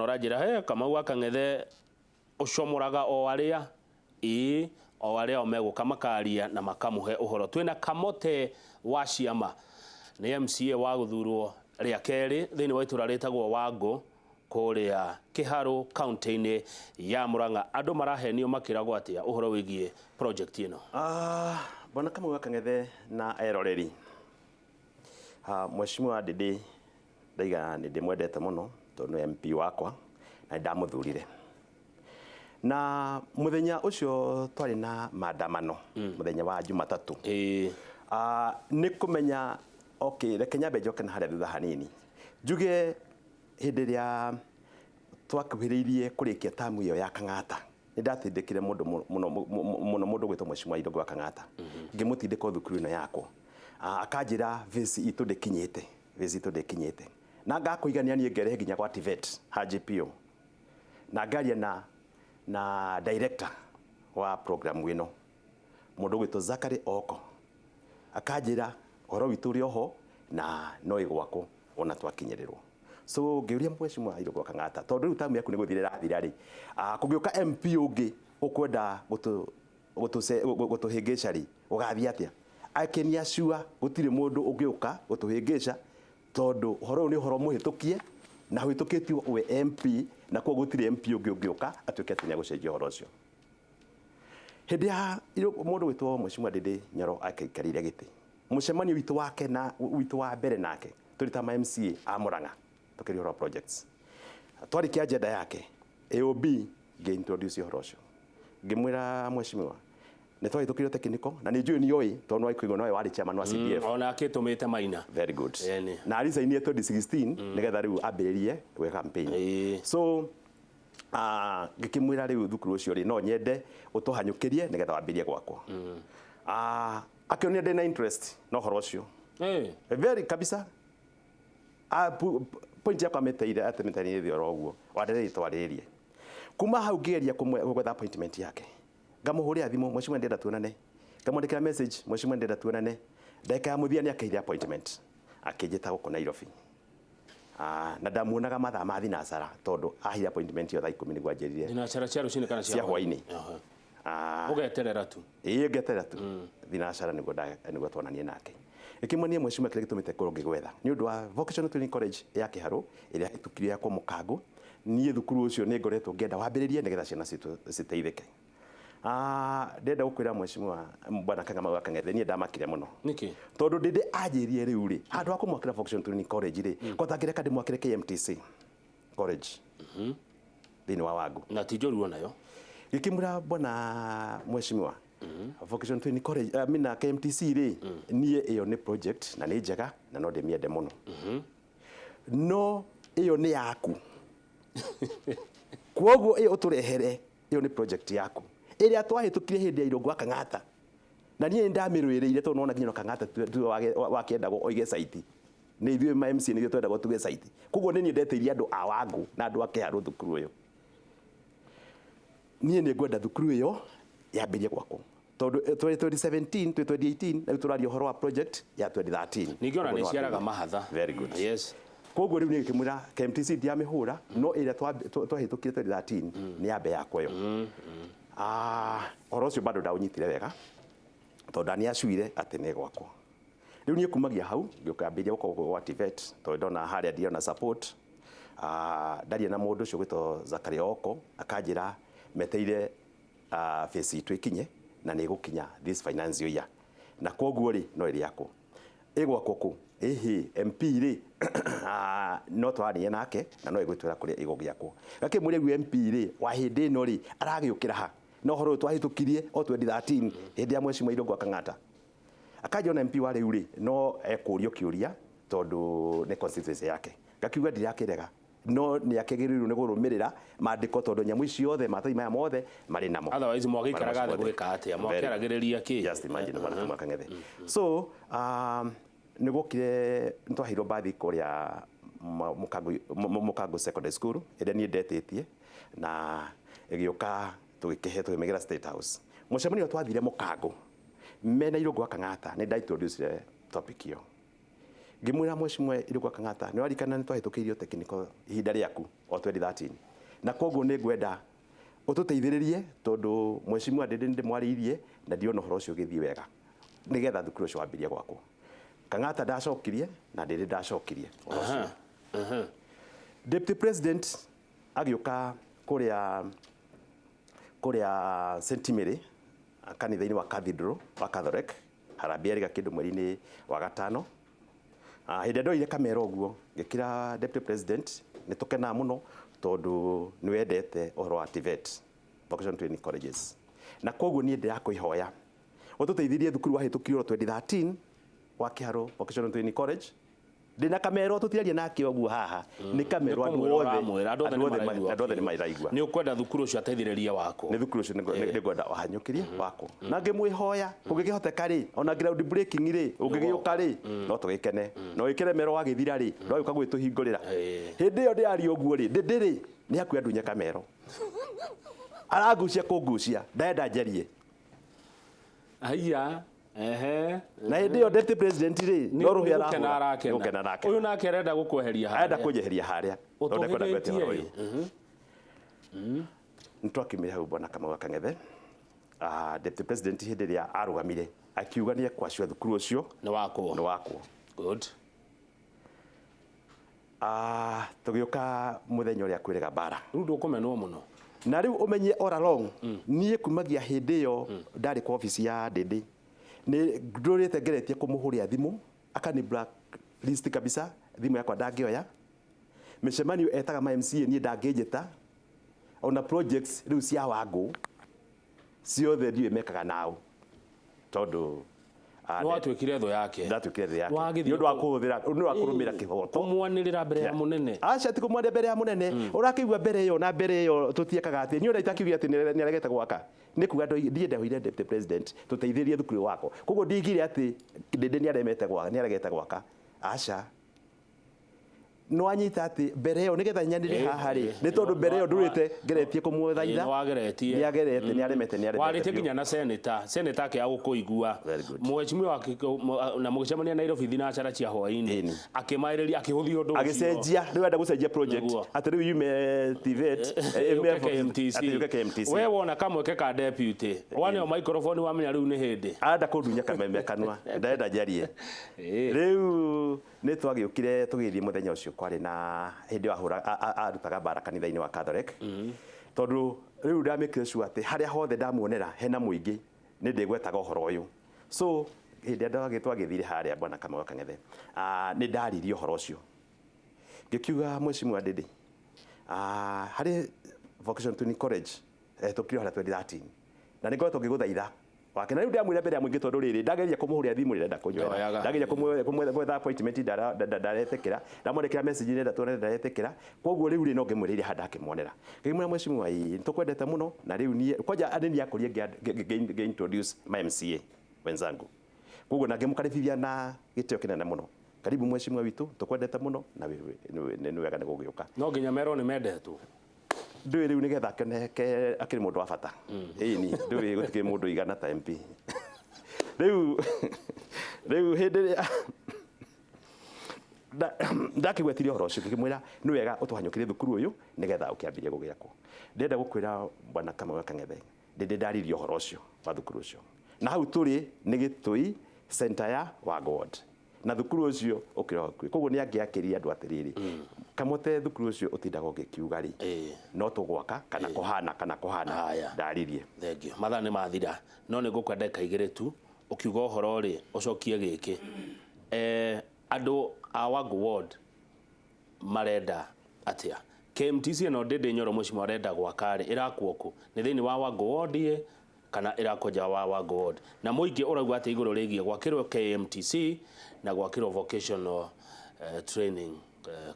Na ũranjĩra he Kamau wa Kang'ethe ũcomoraga o arĩa ĩĩ o arĩa o megũka makaria na makamũhe ũhoro. Twĩna Kamote wa Ciama, nĩ MCA wa gũthurwo rĩa kerĩ thĩinĩ wa itũra rĩtagwo Wangũ kũrĩa Kĩharũ kaunti-inĩ ya Murang'a. Andũ marahenio makĩragwo atĩa ũhoro wĩgiĩ project ĩno? Bwana Kamau wa Kang'ethe na eroreri, Mheshimiwa Ndindi ndaiga nĩ ndĩmwendete mũno tondũ nĩ MP wakwa na nĩ ndamũthurire. Na mũthenya ũcio twarĩ na maandamano mũthenya wa Jumatatũ. Nĩ kũmenya, okay, reke nyambe njoke na harĩa thutha hanini njuge hĩndĩ ĩrĩa twakuhĩrĩirie kũrĩkia tamu ĩyo ya Kang'ata, nĩ ndatindĩkire mũndũ mũno mũno, mũndũ gwĩtwo Mheshimiwa Irũngũ wa Kang'ata, ngĩmũtindĩka thukuru ĩno yakwo. Akanjĩra phase itũ ndĩkinyĩte, phase itũ ndĩkinyĩte, na ngakũigania niĩ ngerehe nginya gwa TVET ha GPO, na ngaria na director wa program ĩno, mũndũ gwĩtwo Zachary Oko, akanjĩra ũhoro witũ ũrĩ oho na no ĩgwakwo ona twakinyĩrĩrwo. So ngĩũria Mheshimiwa Irũngũ wa Kang'ata, tondũ rĩu tamu yaku nĩ gũthira ĩrathira rĩ, kũngĩũka MP ũngĩ ũkwenda gũtũhĩngĩca rĩ, gũgathiĩ atĩa? Akĩnia sure gũtirĩ mũndũ ũngĩũka gũtũhĩngĩca tondũ ũhoro ũyũ nĩ ũhoro mũhĩtũkie na ũhĩtũkĩtio we MP, na koguo gũtirĩ MP ũngĩ ũngĩũka atuĩke atĩ nĩ egũcenjia ũhoro ũcio. Hĩndĩ ya mũndũ gwĩtwo Mheshimiwa Ndindi Nyoro akĩikarĩire gĩtĩ, mũcemanio witũ wake na witũ wa mbere nake tũrĩ ta ma MCA a Murang'a tũkĩria ũhoro wa projects, twarĩkia agenda yake AOB, ngĩ introduce ũhoro ũcio, ngĩmwĩra, "Mheshimiwa, nĩ twahĩtũkire technical na nĩ njũĩ nĩ oĩ tondũ nĩ waikũigua nowe warĩ chairman wa CDF." Ona akĩtũmĩte Maina. Very good. Eni. Na resign 2016 nĩgetha rĩu ambĩrĩrie gwĩka campaign. So ngĩkĩmwĩra rĩu thukuru ũcio rĩ, no nyende ũtũhanyũkĩrie nĩgetha wambĩrĩrie gwakwo. Akĩonia ndĩ na interest na ũhoro ũcio. Very kabisa. Point yakwa mĩteire atĩ mĩteire thĩ oro ũguo wandereire twarĩrĩrie. Kuma hau ngĩgeria gwetha appointment yake, ngamũhũrĩra thimũ, "Mheshimiwa, ndĩrenda tuonane." Ngamwandĩkĩra message, "Mheshimiwa, ndĩrenda tuonane." Ndagĩka ya mũthia nĩ akeire appointment, akĩnjĩta gũkũ Nairobi. Na ndamuonaga mathaa ma thinacara tondũ aheire appointment ĩyo thaa 10 nĩguo anjĩrire. Thinacara cia rũcinĩ kana cia hwainĩ? Ũgeterera tu. Ĩĩ, ngeterera tu thinacara nĩguo twonanie nake. Ĩkĩmuonia, "Mheshimiwa, kĩrĩa gĩtũmĩte ngorwo ngĩgwetha nĩ ũndũ wa Vocational Training College ya Kĩharũ ĩrĩa hĩtũkire yakwo Mũkangũ. Niĩ thukuru ũcio nĩ ngoretwo ngĩenda wambĩrĩrie nĩgetha ciana citũ citeithĩke." Ndĩrenda gũkwĩra, Mheshimiwa Bwana Kang'ama wa Kang'ethe, niĩ ndamakire mũno. Nĩkĩ? Tondũ ndĩndĩ anjĩrire rĩu rĩ, handũ ha kũmwakĩra Vocational Training College rĩ, ko tangĩreka ndĩmwakĩre KMTC College thĩinĩ wa Wangũ. Na ti njũru onayo. Gĩkĩmwĩra, "Bwana Mheshimiwa, Vocational Training College, I mean, KMTC rĩ, niĩ ĩyo nĩ project na nĩ njega na no ndĩmĩende mũno, no ĩyo nĩ yaku, kwoguo ĩyo ũtũrehere ĩyo nĩ project yaku ĩrĩa twahĩtũkire hĩndĩ ya Irũngũ wa Kang'ata, na niĩ nĩndamĩrũĩrĩire tondũ nona nginya Kang'ata tiwe wakĩendagwo oige site, nĩ ithuĩ ma MCA nĩithuĩ twendagwo tuge site. Koguo nĩ niĩ ndetĩirie andũ a Wangũ na andũ a Kĩharũ thukuru ũyũ. Niĩ nĩ ngwenda thukuru ĩyo yambĩrie gwakwo tondũ 2017 twĩ 2018 na rĩu tũraria ũhoro wa project ya 2013." Ningĩ ona nĩ ciaraga mahatha. Very good. Koguo rĩu nĩ ngĩkĩmwĩra KMTC ndiamĩhũra, no ĩrĩa twahĩtũkire 2013 nĩ yambe yakwa ĩyo. Ũhoro ũcio bado ndaũnyitire wega tondũ nĩ acuire atĩ nĩ gwakwo. Rĩu niĩ kumagia hau ngĩũka ambĩrĩria gũkorwo gwa TVET tondũ ndona harĩa ndirona support. Ndaria na mũndũ ũcio gwĩtwo Zakaria Oko, akanjĩra meteire phase itũ ĩkinye na nĩ ĩgũkinya this financial year, na koguo rĩ, no ĩrĩakwo. Ĩgwakwo kũ? Ĩhĩ, MP rĩ, no twaranie nake na no ĩgwĩtwĩra kũrĩa ĩgũgĩakwo. Gakĩmwĩra rĩu MP rĩ wa hĩndĩ ĩno rĩ, aragĩũkĩra ha na ũhoro ũyũ twahĩtũkirie o 2013 hĩndĩ ya Mheshimiwa Irũngũ wa Kang'ata? Akanjĩra ona MP wa rĩu rĩ, no ekũrio kĩũria tondũ nĩ constituency yake. Ngakiuga ndirakĩrega, no nĩ akĩgĩrĩirwo nĩ kũrũmĩrĩra maandĩko tondũ nyamũ ici ciothe, maratathi maya mothe marĩ namo. Otherwise mwagĩikaraga thĩ gwĩka atĩa? Mwakĩaragĩrĩria kĩ? Just imagine, bwana Kamau Kang'ethe. So nĩ gwokire nĩ twaheirwo mbathi kũrĩa Mũkango Secondary School ĩrĩa niĩ ndetĩtie, na ĩgĩũka tũgĩkĩhe tũkĩmĩgĩra State House. Mũcemanio twathire Mũkango mena Irũngũ wa Kang'ata, nĩ nda introduce topic ĩyo. Ngĩmwĩra, mheshimiwa Irũngũ Kang'ata, nĩ warikana nĩ twahĩtũkĩirio technical ihinda rĩaku o 2013, na koguo nĩ ngwenda ũtũteithĩrĩrie, tondũ mheshimiwa Ndĩndĩ nĩ ndĩmwarĩirie na ndiona ũhoro ũcio ũgĩthiĩ wega, nĩgetha thukuru ũcio wambĩrĩrie gwakwo. Kang'ata ndacokirie na Ndĩndĩ ndacokirie ũhoro ũcio. Deputy President agĩũka kũrĩa St Mary, kanitha-inĩ wa Cathedral wa Catholic, harambee yarĩ kĩndũ mweri-inĩ wa gatano. Hĩndĩ ĩrĩa ndoire kamera ũguo, ngĩkĩra Deputy President, nĩ tũkenaga mũno tondũ nĩ wendete ũhoro wa TVET, vocational training colleges, na koguo niĩ ndĩrakwĩhoya ũtũteithirie thukuru wahĩtũkirio 2013 wa Kĩharũ Vocational Training College. Ndĩna kamero, tũtiaria nake ũguo haha nĩ kamero, andũ othe andũ othe andũ othe nĩ maraigua. Nĩ ũkwenda thukuru ũcio ateithĩrĩrie wako. Nĩ thukuru ũcio nĩ ngwenda wahanyũkĩrie wakwo, na ngĩmwĩhoya kũngĩkĩhoteka rĩ, ona ground breaking rĩ, ũngĩgĩũka rĩ, no tũgĩkene, no wĩkĩre mero wagĩthira rĩ, no gĩũka gwĩtũhingũrĩra. Hĩndĩ ĩyo ndĩraria ũguo rĩ, ndĩndĩ rĩ, nĩ hakuhĩ andunye kamero, arangucia kũngucia, ndenda njarie. Haiya, ehe. Na hĩndĩ ĩyo Deputy President rĩ, no rũhĩ. Gũkena arakena. Gũkena arakena. Ũyũ nake arenda gũkweheria harĩa. Arenda kũnjeheria harĩa tondũ ndekwenda ngwete ũhoro ũyũ. Ũtũhĩrĩtie. Nĩ twakiumire hau, bwana Kamau wa Kang'ethe. Deputy President hĩndĩ ĩrĩa arũgamire akiuga nĩ ekwacio thukuru ũcio nĩ wakwo. Nĩ wakwo. Good. Tũgĩũka mũthenya ũrĩa kwĩrĩga mbara. Rĩu ndũkũmenwo mũno. Na rĩu ũmenye all along, niĩ kumagia hĩndĩ ĩyo ndarĩ kwa obici ya Ndĩndĩ, nĩ ndũrĩte ngeretie kũmũhũrĩra thimũ, akani black list kabisa, thimũ yakwa ndangĩoya, mĩcemanio etaga ma MCA niĩ ndangĩnjĩta, ona projects rĩu cia Wangũ ciothe ndiũĩ mekaga nao, tondũ Nĩ watuĩkire thũ yake. Ndatuĩkire thũ yake. Wagĩthiĩ nĩ ũndũ wa kũhũthĩra, nĩ ũndũ wa kũrũmĩrĩra kĩhoto. Kũmwanĩrĩra mbere ya mũnene. Aca, ti kũmwaria mbere ya mũnene. Ũrakĩigua mbere ĩyo na mbere ĩyo tũtiekaga atĩ niĩ ona itakiugire atĩ nĩ aregete gwaka, nĩ kuga ndiĩ ndahoire Deputy President tũteithĩrie thukuru wakwa, koguo ndingire atĩ Ndĩndĩ nĩ aremete gwaka, nĩ aregete gwaka, aca. No anyita atĩ mbere ĩyo nĩgetha nyanĩre haha rĩ, nĩ tondũ mbere ĩyo ndũrĩte ngeretie kũmũthaitha. Nĩ wageretie. Nĩ agerete, nĩ aremete, nĩ aremete warĩtie biũ. Nginya na senator akĩaga gũkũigua. Very good. Mheshimiwa na mũgĩcemania Nairobi thinacara cia hwaĩ-inĩ. Akĩmarĩria, akĩhũthia ũndũ ũcio. Agĩcenjia, rĩu enda gũcenjia project. Nĩguo. Atĩ rĩu yume TVET yũke KMTC. Atĩ yũke KMTC. We wona kamweke ka deputy, waneo microphone, wamenya rĩu nĩ hĩndĩ. Arenda kũndunya kameme kanua, ndarenda njarie. Rĩu nĩ twagĩũkire tũgĩthiĩ mũthenya ũcio, kwarĩ na hĩndĩ ĩyo ahũra arutaga mbara kanitha-inĩ wa Catholic, tondũ rĩu ndamĩkire sure atĩ harĩa hothe ndamuonera hena mũingĩ nĩ ndĩgwetaga ũhoro ũyũ. So hĩndĩ ĩrĩa twagĩthire harĩa, bwana Kamau wa Kang'ethe, nĩ ndaririe ũhoro ũcio, ngĩkiuga, mheshimiwa Ndĩndĩ, harĩ Vocational Training College tũkire harĩa 2013, na nĩ ngoretwo ngĩgũthaitha wake, na rĩu ndamwĩra mbere ya mũingĩ, tondũ rĩrĩ ndageria kũmũhũrĩra thimũ rĩrenda kũnyoera. Ndoyaga. Ndageria gwetha appointment, ndaretĩkĩra, ndamwandĩkĩra message nenda tuone, ndaretĩkĩra. Koguo rĩu rĩ, no ngĩmwĩrĩire handũ akĩmuonera, ngĩmwĩra, mheshimiwa, ĩĩ nĩtũkwendete mũno, na rĩu niĩ kwanja nĩ niĩ akũrie ngĩ introduce my MCA wenzangu, koguo na ngĩmũkaribithia na gĩtĩo kĩnene mũno, karibu mheshimiwa witũ, tũkwendete mũno na nĩ wega nĩ gũgĩũka. No nginya merwo nĩ mendetwo. Ndũĩ rĩu nĩgetha akeneke akĩrĩ mũndũ wa bata, ĩni ndũĩ gũtikĩrĩ mũndũ igana ta MP. Rĩu hĩndĩ ĩrĩa ndakĩgwetirie ũhoro ũcio, ngĩkĩmwĩra nĩ wega ũtũhanyũkĩrie thukuru ũyũ nĩgetha ũkĩambĩrie gũgĩakwo. Ndĩrenda gũkwĩra, bwana Kamau wa Kang'ethe, ndĩndĩ ndaririe ũhoro ũcio wa thukuru ũcio, na hau tũrĩ nĩ Gĩtũi center ya Wangũ ward, na thukuru ũcio ũkĩrĩ o hakuhĩ, koguo nĩ angĩakĩria andũ atĩrĩrĩ, kamote thukuru ũcio ũtindaga ũgĩkiuga rĩ, no tũgwaka kana kũhana kana kũhana. Haya. Ndaririe. Thengiũ, mathaa nĩ mathira, no nĩ ngũkwenda ndagĩka igĩrĩ tu ũkiuga ũhoro rĩ, ũcokie gĩkĩ. Andũ a Wangũ ward marenda atĩa? KMTC ĩno Ndĩndĩ Nyoro mheshimiwa arenda gwaka rĩ, ĩrakwo kũ? Nĩ thĩinĩ wa Wangũ ward ĩ kana ĩrakwo nja wa Wangũ ward? Na mũingĩ ũrauga atĩ igũrũ rĩgiĩ gwakĩrwo KMTC na gwakĩrwo vocational training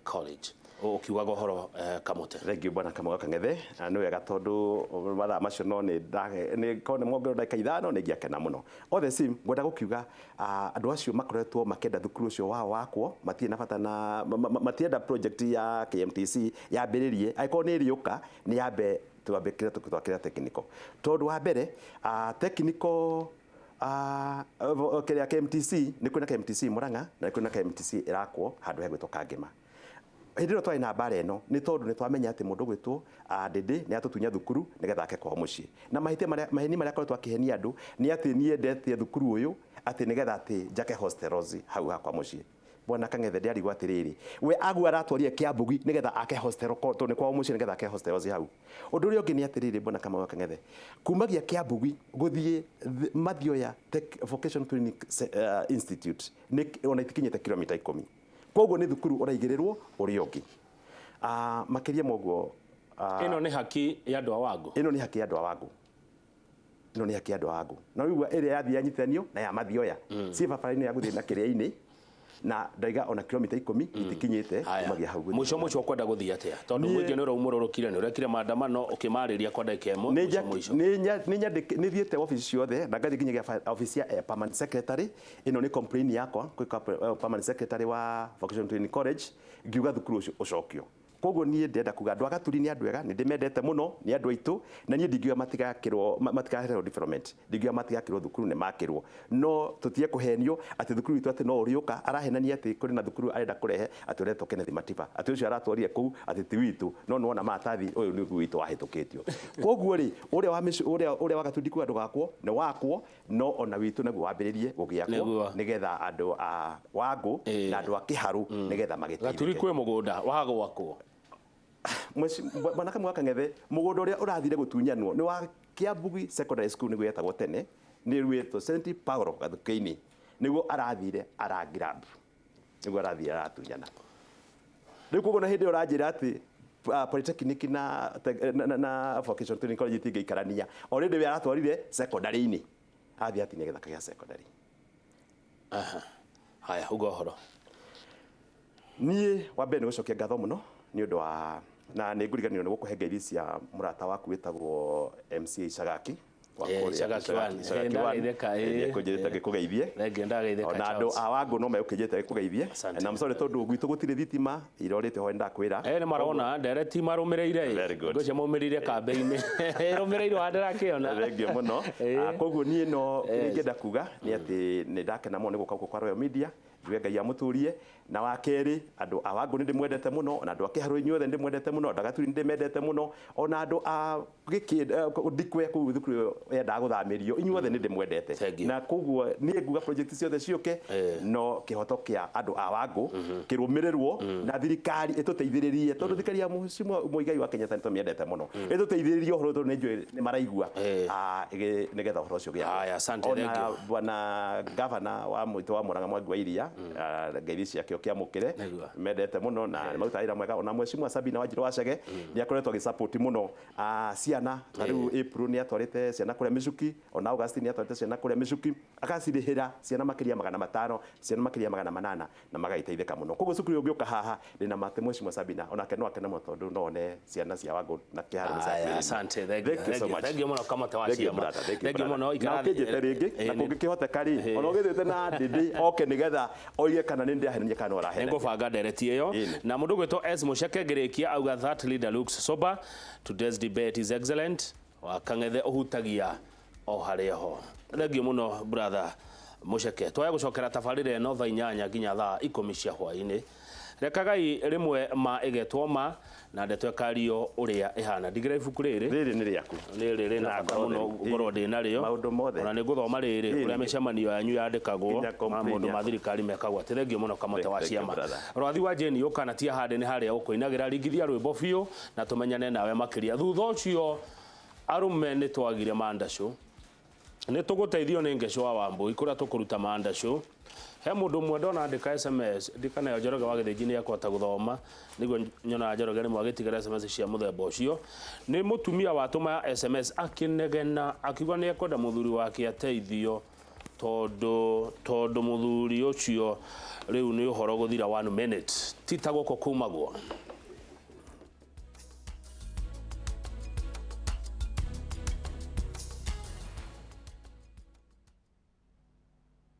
college? Ũkiugaga ũhoro, Kamũte. Thank you, bwana Kamau wa Kang'ethe. Na nĩ wega tondũ mathaa macio no nĩ nĩ korwo nĩ mongerwo ndagĩka 5 nĩ ingĩakena mũno. All the same, ngwenda gũkiuga andũ acio makoretwo makĩenda thukuru ũcio wao wakwo, matirĩ na bata na matienda project ya KMTC yambĩrĩrie. Angĩkorwo nĩ ĩrĩũka, nĩ yambe twambe kĩrĩa twakĩra technical, tondũ wa mbere technical Kĩrĩa KMTC, nĩ kwĩna KMTC Murang'a na nĩ kwĩna KMTC ĩrakwo handũ hegwĩtwo Kangema. Hĩndĩ ĩyo twarĩ na mbara ĩno nĩ tondũ nĩ twamenya atĩ mũndũ ũgwĩtwo Ndĩndĩ nĩ atũtunya thukuru nĩgetha ake kwao mũciĩ, na mahĩtia marĩa, maheni marĩa akoretwo akĩhenia andũ nĩ atĩ niĩ ndetie thukuru ũyũ atĩ nĩgetha atĩ njake hostels hau hakwa mũciĩ. Bwana Kang'ethe, ndĩarigwo atĩrĩrĩ, we agua aratwarire Kĩambugi nĩgetha ake hostel tondũ nĩ kwao mũciĩ, nĩgetha ake hostels hau. Ũndũ ũrĩa ũngĩ nĩ atĩrĩrĩ, Bwana Kamau wa Kang'ethe, kumagia Kĩambugi gũthiĩ Mathioya Tech Vocational Training Institute nĩ ona itikinyĩte kilomita 10. Koguo nĩ thukuru ũraigĩrĩrwo ũrĩa ũngĩ. Makĩria ma ũguo, Ĩno nĩ haki ya andũ a Wangũ. Ĩno nĩ haki ya andũ a Wangũ. Ĩno nĩ haki ya andũ a Wangũ. Na rĩu ĩrĩa yathiĩ yanyitithanio na ya Mathioya ciĩ barabara-inĩ ya gũthiĩ na kĩrĩa-inĩ, na ndaiga ona kilomita 10 itikinyĩte kumagia hau gũthiĩ. Mũico mũico ũkwenda gũthiĩ atĩa? Tondũ mũingĩ nĩ ũraumũrũrũkire, nĩ ũrekire maandamano, ũkĩmarĩria kwa ndagĩka ĩmwe. Mũico mũico. Nĩ thiĩte wabici ciothe na ngathiĩ nginyagia wabici ya permanent secretary. Ĩno nĩ complaint yakwa kwĩ permanent secretary wa Vocational Training College, ngiuga thukuru ũcio ũcokio. Koguo niĩ ndĩrenda kuga andũ a Gaturi nĩ andũ ega, nĩ ndĩmendete mũno, nĩ andũ aitũ, na niĩ ndingiuga matigakĩrwo, matikaherwo development, ndingiuga matigakĩrwo thukuru, nĩ makĩrwo, no tũtige kũhenio atĩ thukuru itũ atĩ no ũrĩũka arahenania atĩ kũrĩ na thukuru arenda kũrehe atĩ ũretwo Kenneth Matiba, atĩ ũcio aratwarire kũu atĩ ti witũ, no nĩwona maratathi ũyũ nĩ witũ wahĩtũkĩtio. Koguo rĩ, ũrĩa wa ũrĩa ũrĩa wa Gaturi ndikuga ndũgakwo, nĩ wakwo, no ona witũ naguo wambĩrĩrie gũgĩakwo nĩgetha andũ a Wangũ na andũ a Kĩharũ nĩgetha magĩteithĩke. Gaturi kwĩ mũgũnda wa gwakwo. Bwana Kamau wa Kang'ethe, mũgũnda ũrĩa ũrathire gũtunyanwo nĩ wa Kĩambugi Secondary School, nĩguo yetagwo tene, nĩ rwĩtwo St Paulo Gathukĩ-inĩ, nĩguo arathire aragrab, nĩguo arathire aratunyana. Rĩu koguo na hĩndĩ ĩyo ũranjĩra atĩ polytechnic na Vocational Training College itingĩikarania, already we aratwarire secondary-inĩ, athiĩ atinia gĩthaka gĩa secondary. Haya, uga ũhoro. Niĩ wa mbere nĩ gũcokia ngatho mũno nĩ ũndũ wa, na nĩ ngũriganĩrwo nĩ gũkũhe ngeithi cia mũrata waku wĩtagwo MCA Icagaki wa kũrĩa Icagaki one. Icagaki one. Ndageithĩka, Nĩekũnjĩrĩte ngĩkũgeithie. Thengiũ, ndageithĩka, Ona andũ Charles. a Wangũ no megũkĩnjĩrĩte ngĩkũgeithie. Asante. Na I'm sorry tondũ gwitũ gũtirĩ thitima irorĩte ho, nĩndakwĩra. Nĩ marona ndereti marũmĩrĩire. Very good. Ngũcia maumĩrĩire kambĩ-inĩ. Ĩrũmĩrĩirwo handũ ndĩrakĩona. Thengiũ mũno. Koguo niĩ no kĩrĩa ingĩenda kuga nĩ atĩ nĩ ndakena mũno nĩ gũka gũkũ kwa Royal Media, njuge Ngai amũtũrie. Na wa kerĩ, andũ a Wangũ nĩ ndĩmwendete mũno, ona andũ a Kĩharũ inyuothe nĩ ndĩmwendete mũno, andũ a Gaturi nĩ ndĩmendete mũno, ona andũ a Gĩkĩ, Ndikwe kũu thukuru ĩyo yendaga gũthamĩrio, inyuothe nĩ ndĩmwendete. Thank you. Na koguo niĩ nguga project ciothe ciũke, no kĩhoto kĩa andũ a Wangũ kĩrũmĩrĩrwo na thirikari ĩtũteithĩrĩrie, tondũ thirikari ya Mheshimiwa Muigai wa Kenyatta nĩ tũmĩendete mũno, ĩtũteithĩrĩrie ũhoro tondũ nĩ njũĩ nĩ maraigua, nĩgetha ũhoro ũcio ũgĩakwo. Haya, asante, Ona thank you. bwana gavana wa mwitũ wa Murang'a Mwangi wa Iria, ngeithi ciake ũkĩamũkĩre. Nĩguo. Mendete mũno na nĩ marutaga wĩra mwega. Ona Mheshimiwa Sabina Wanjiru wa Chege nĩ akoretwo agĩsupport mũno ciana, ta rĩu April nĩ atwarĩte ciana kũrĩa Mĩcuki, ona August nĩ atwarĩte ciana kũrĩa Mĩcuki, agacirĩhĩra ciana makĩria 500, ciana makĩria 800, na magagĩteithĩka mũno. Koguo cukuru ũngĩũka haha ndĩna mate Mheshimiwa Sabina onake no akene mũno tondũ no one ciana cia Wangũ na Kĩharũ nĩ Aya, ciakuhĩrĩria. asante, thank you, Thank you so thank you, much. thank you mũno Kamate wa Thank you, Ciama. brother, thank you, Thank you brother. mũno, ikara Na ũkĩnjĩte rĩngĩ, na kũngĩkĩhoteka rĩ, ona ũgĩthiĩte na Ndĩndĩ oke nĩgetha oige kana nĩ ndĩrahenania kana no arahenania. Nĩngũbanga ndereti ĩyo. Ĩni. Na mũndũ ũgwĩtwo S Mũceke ngĩrĩkia auga that leader looks sober, today's debate is excellent, wa Kang'ethe ũhutagia o harĩa ho. Thengiũ mũno brother Mũceke. Twaya gũcokera tabarĩra ĩno thaa 8 nginya thaa 10 cia hwaĩ-inĩ. Rekagai rĩmwe ma ĩgetwo ma na ndeto ĩkario ũrĩa ĩhana. Ndigĩra ibuku rĩrĩ. Rĩrĩ nĩ rĩaku. Rĩrĩ rĩna Na bata ngoro mũno theri. ngorwo ndĩ narĩo. Maũndũ mothe. Ona nĩ ngũthoma rĩrĩ Rĩrĩ. ũrĩa mĩcemanio yanyu yandĩkagwo, Nginya ma complain maũndũ ma yaku. thirikari mekagwo atĩ. Thengiũ mũno Kamate wa Thank you, Ciama. brother. Rwathi wa Jane ũka na tia handĩ nĩ harĩa ũkũinagĩra, ringithia rwĩmbo biũ na tũmenyane nawe makĩria. Thutha ũcio arũme nĩ twagire mandacũ, nĩ tũgũteithio nĩ Ngeco wa Wambũi kũrĩa tũkũruta mandacũ. He mũndũ ũmwe ndona andĩka SMS, ndikanayo Njoroge wa Gĩthĩnji nĩ ekũhota gũthoma, nĩguo nyonaga Njoroge rĩmwe agĩtigĩra SMS cia mũthemba ũcio. Nĩ mũtumia watũma SMS akĩnegena akiuga nĩ ekwenda mũthuri wake ateithio tondũ mũthuri ũcio rĩu nĩ ũhoro gũthira 1 minute, ti ta gũkũ kumagwo.